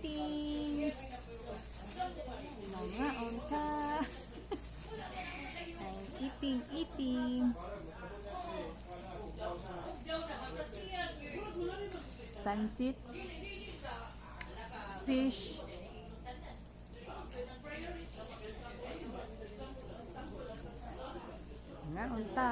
Eating. Mangaon ka. I'm eating, eating. Pansit. Fish. Mangaon ta.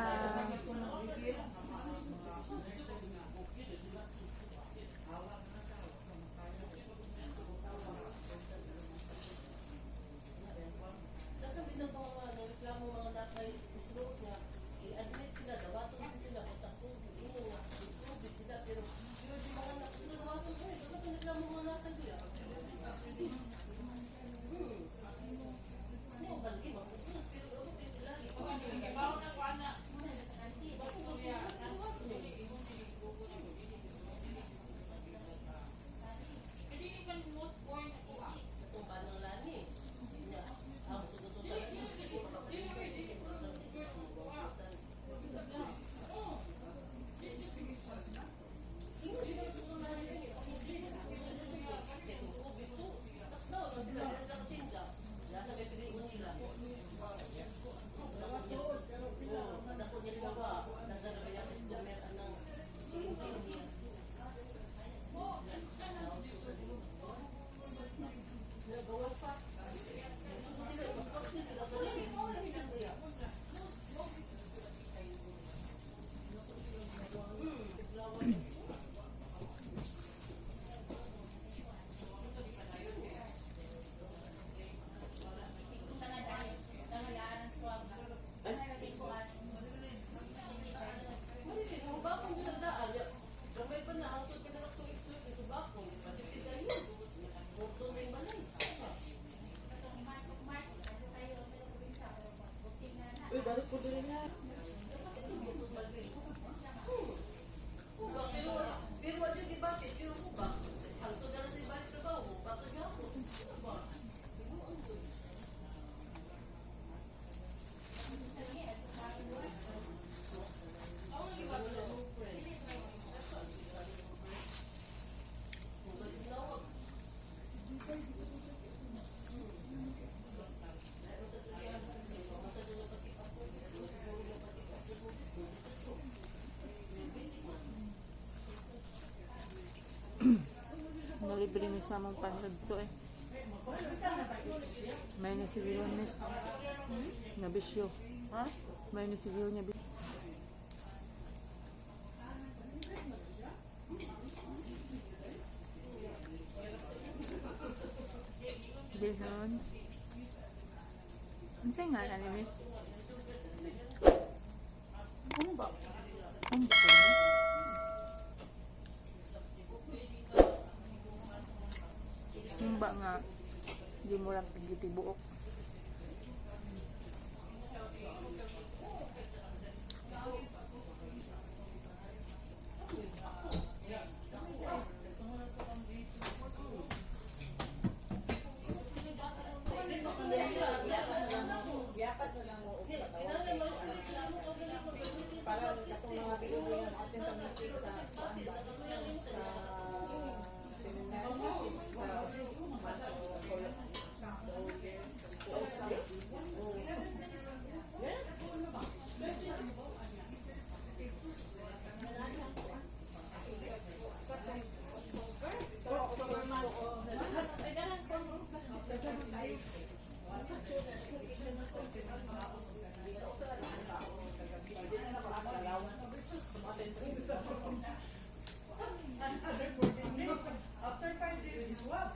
Uy, balik ko din na. Nalibre mi sa among panlog to eh. May nasigiyon miss. Nabisyo. Ha? May nasigiyon niya. Bihon. Ano sa'yo nga ni miss? Ano ba? Ano Humba nga, di mo lang pagitibuok. Giyakas na lang mo og patawag kay para katong mga binubuyan natin sa meeting sa kuan ba sa seminar sa After 5 days, is what?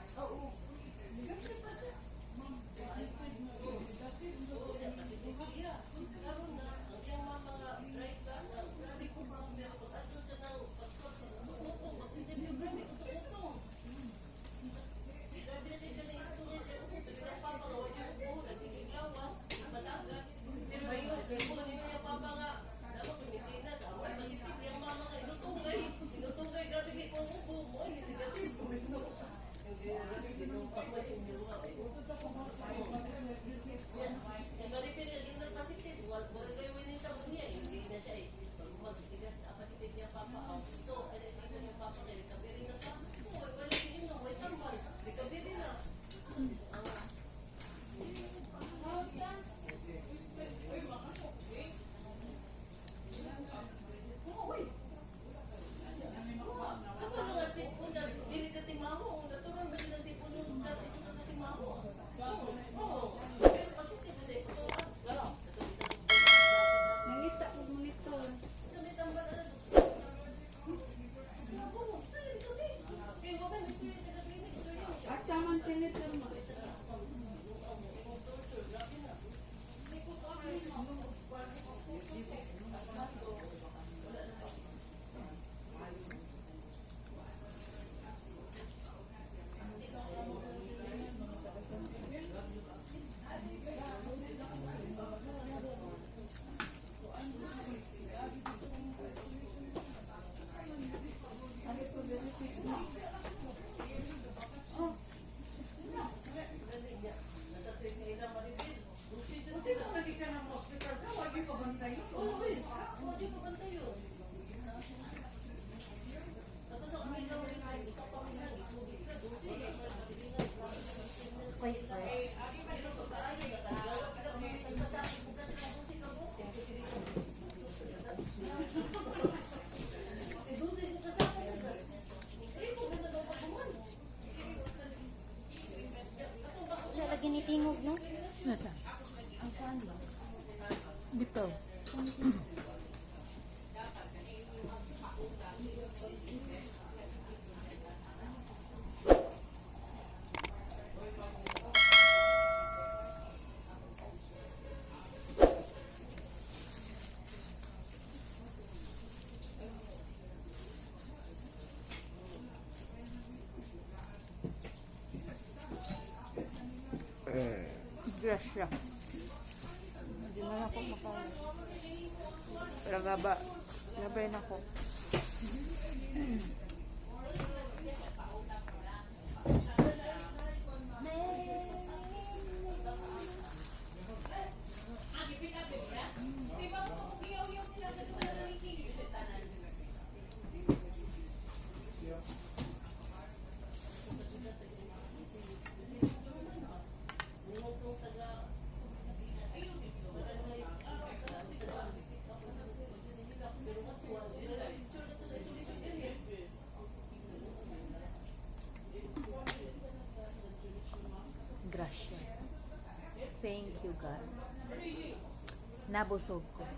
Centimeter mo. Buti lang lagi ka ng hospital ka, wag yung pabantayo. Ako'y first. Wala lagi ni tingog, no? Nasa? Ang kuan ba? Bitaw. Grasya. Hindi man ako maka... Pero gaba. Gabay na ako. Grasya. Thank you, God. Nabusog ko.